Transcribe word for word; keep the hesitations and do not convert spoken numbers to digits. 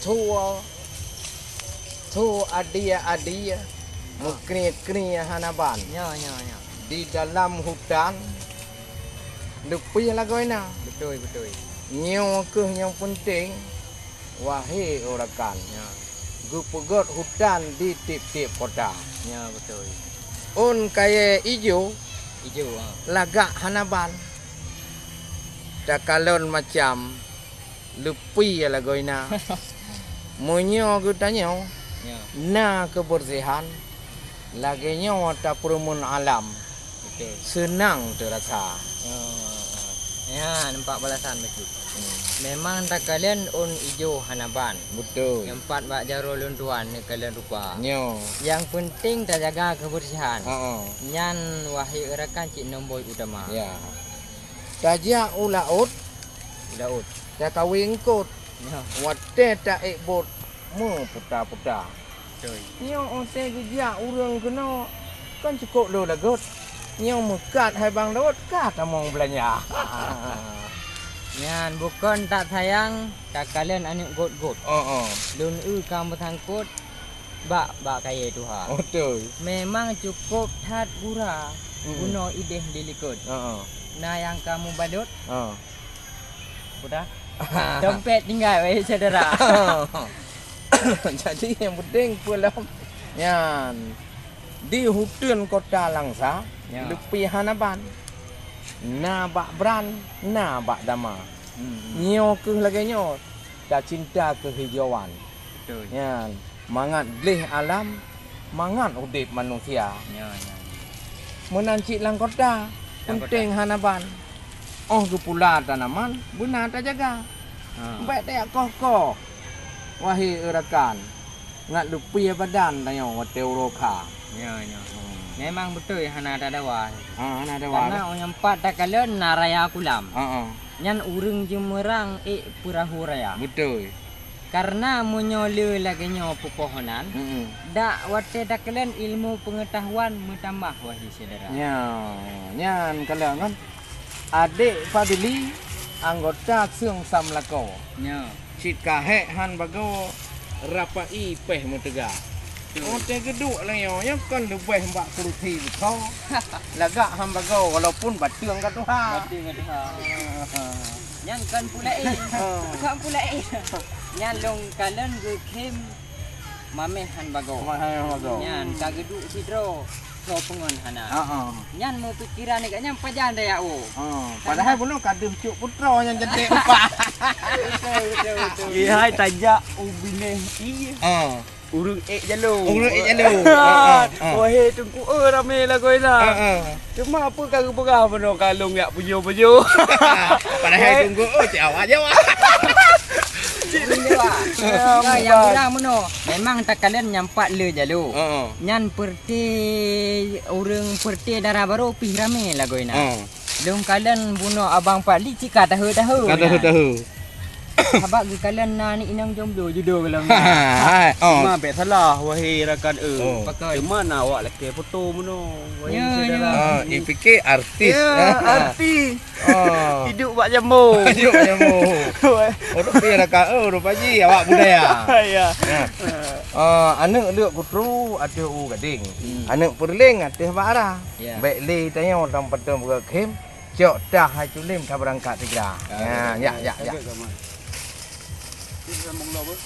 Thua, thu adie-adie, meukrie-krie hana ban. Nyo, nyo, nyo. Di dalam hutan, leupie lagoina. Beutôi, beutôi. Nyoe kheueh nyang peunteng, wahé rakan. Nyo. Geupeugét hutan di tieb-tieb kota. Nyo, beutôi. Ôn kayée ijo, ijo, ha, lagak hana ban. Takalon macam leupie lagoina. Meunyoe geutanyoe, ya, na keubeursihan, lagée nyoe tapeureumeun alam, betul, seunang teurasa. Ya, ya, nampak balasan bacut. Hmm. Memang takalon ôn ijo hana ban. Betul. Nyang pat bak jaroe lôn tuan neukalon rupa. Nyo. Nyang peunteng tajaga keubeursihan. Heeh. Nyan wahé rakan cit nombor utama. Ya. Tajak u laôt, u laôt, takawe eungkôt. Nyoe. Watée taék bot meuputa-puta. Beutôi. Nyoe watée geujak ureuëng keunoe, kon cukôp lôn lagot. Nyoe meukat hai bang laôt ka tamong beulanja. Nyan bukon that sayang, takalon aneuëk gôt-gôt. Oh, oh. Lôn eu ka meusangkot bak, bak kayée tuha. Beutôi. Memang cukôp that gura, mm-mm, bunoe idéh di likot. Heeh. Na nyang ka mubalot. Heeh. Udah. Dompet tinggai, wahé syedara. Jadi nyang peunteng peue lom nyan, di huteun kota Langsa, ya, leupie hana ban. Na bak bran, na bak dama. Hmm, hmm. Nyoe kheueh lagée nyoe, tacinta keuhijauan. Betul. Nyan, mangat gleh alam, mangat udeb manusia. Ya, ya. Meunan cit lam kota, lam kota, peunteng hana ban. Óh geupula tanaman, beuna tajaga. Ha. Bék tajak koh-koh, wahé rakan. Ngat leupie badan tanyoe watée uroe kha. Ya, ya. Hmm. Memang beutôi hana tadawa. Ha, hana dawa. Karena óh nyang pat takalon na raya kulam. Ha, ha. Nyan ureuëng jeumeurang ék peurahô raya. Beutôi. Karena meunyoe le lagée nyoe peupohonan, mm-mm, dak watée takalon ilmu peungeutahuan meutambah, wahé syedara. Nyo, nyan kalon kan. Adék Fadli, anggota Seung Sam Lakoe. Nyo. Cit ka hék han bagoe, rapai péh meuteuga. Betul. Watée geuduek lagée nyoe, nyoe kon leubeh bak kurusi beutôi. Lagak han bagoe walaupun bateueng ka tuha. Bateueng ka tuha. Nyan kon peue laén. Ha. Kon peue laén. Nyan lôn kalon geukhém mamèh han bagoe. Mamèh han bagoe. Nyan ka geuduek sidroe. Soe peungon hana. Ha, ha. Nyan meupikeran gata nyan pajan daya woe. Ha, padahai bunoe ka deuh cut putroe nyang cantik rupa. Betul, betul, betul. Keuhai tajak u binéh ié. Ha. Ureueng ék jalô. Ureueng ék jalô. Ha, ha, ha. Wahé Teungku, eh, ramé lagoena. Ha, ha. Cuma apa ka geupeugah bunoe kalông jak pujoe-pujoe. Padahai Teungku, oh, cit awak Jawa. Cit Jawa. Ya, nyang bilang bunoe. Memang takalon nyang pat le jalô. Ha, ha. Nyan per- Ti ureueng peureute dara barô pih ramé lagoena. Oh. Lôn kalon bunoe abang Fadli cit ka taheu-taheu. Ka taheu-taheu. Sabab geukalon na aneuk inong jomblo judo gohlom nyan. Hai, oh. Cuma bék salah, wahé rakan eu. Oh. Pakon? Cuma na awak lakée foto bunoe, wahé syedara. Oh, ipike artis. Ya, artis. Oh. Hidup bak jambo. Hidup bak jambo. Wah. Oh, rupiah dah ka, oh, rupa ji awak budaya. Ya. Ya. Oh, aneuk leuk kutru ateueh u gadeng. Hmm. Aneuk peureuleng ateueh bak ara. Ya. Bék lé tanyoe lam padang buka khem, cok tah hai culem tabeurangkat sigra. Ya, ya, ya, ya. Bagus, Mak. Kita sambung dulu, Bos.